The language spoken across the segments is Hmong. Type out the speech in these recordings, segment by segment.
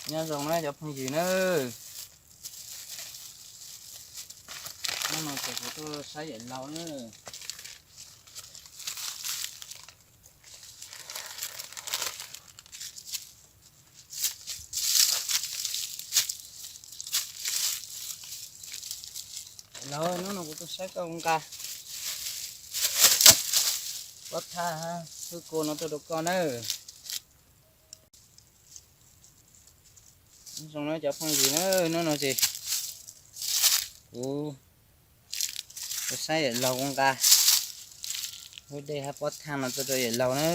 Nyob zoo na cov phooj ywg na, hnub no ces kuv tuaj saib yawm laus na. Yawm laus, hnub no kuv tuaj saib koj nqa pob thaj hwj kua no tuaj rau koj nawb. Nyob zoo na cov phooj ywg na, hnub no ces kuv tuaj saib yawm laus, kuv nqa lub dej hab pob thaj no tuaj rau yawm laus na.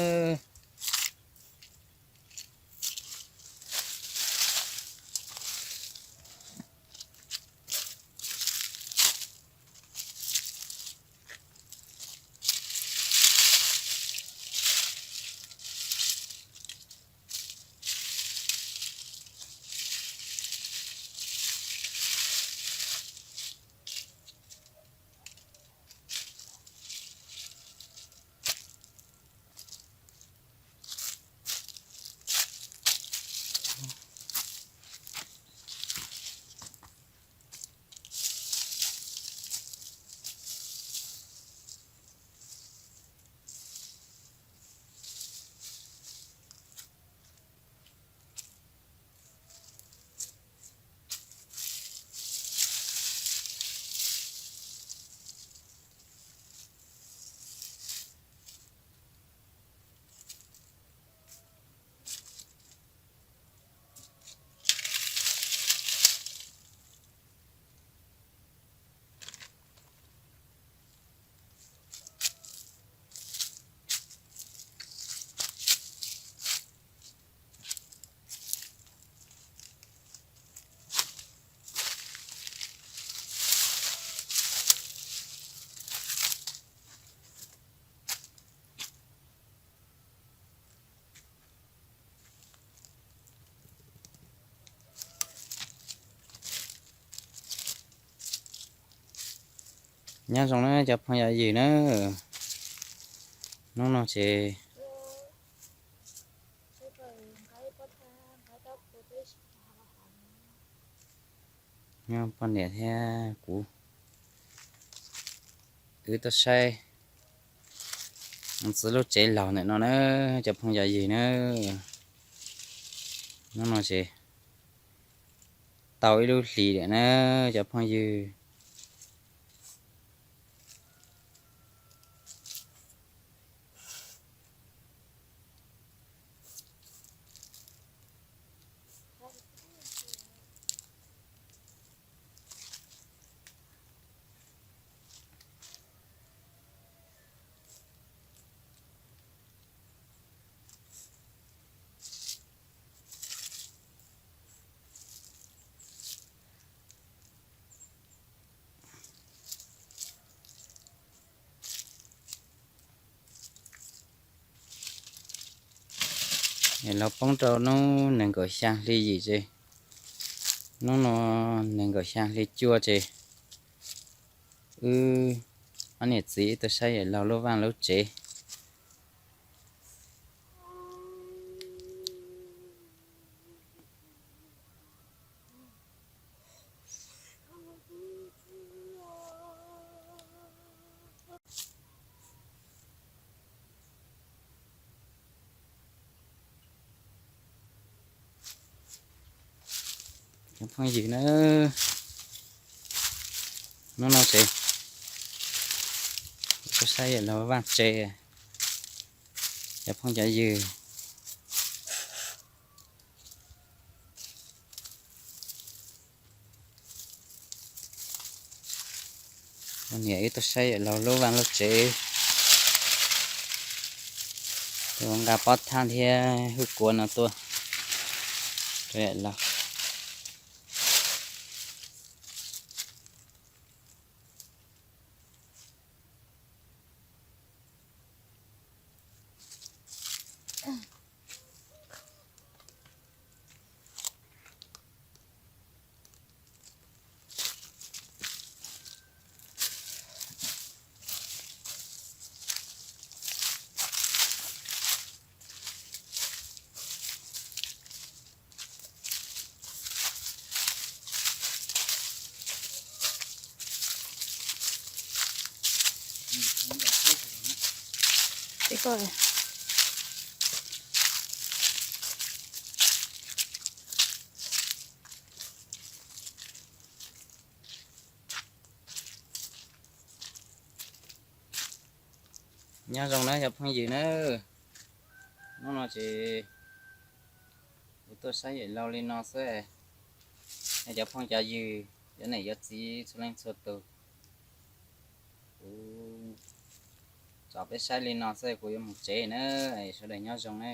Nyob zoo na cov phooj ywg na, hnub no ces nyob poj niam thiab kuv wb tuaj saib ntxwv lub tsev laug ntawm no na cov phooj ywg na. Hnub no ces tau ib lub hlis lawm na cov phooj ywg. Los poob rau hnub nees nkaum xya hli yim ces, hnub no nees nkaum xya hli cuaj ces wb ob niam txiv tuaj saib yawm laug lub vaj lub tsev. Cov phooj ywg na, hnub no ces tuaj saib yawm laug vaj tsev, cov phooj cov ywg. Niam wb tuaj saib yawm laug lub vaj lub tsev, tuaj nqa pob thaj thiab hwj kua no tuaj rau yawm laug. Nyob zoo na cov phooj ywg na, hnub no ces kuv tuaj saib yawm laug li no xwb. Cov phooj cov ywg, cov niam cov txiv txhua leej txhua tus, kuv tso peb saib li no xwb kuv yuav mus tsev na, sawv daws nyob zoo na.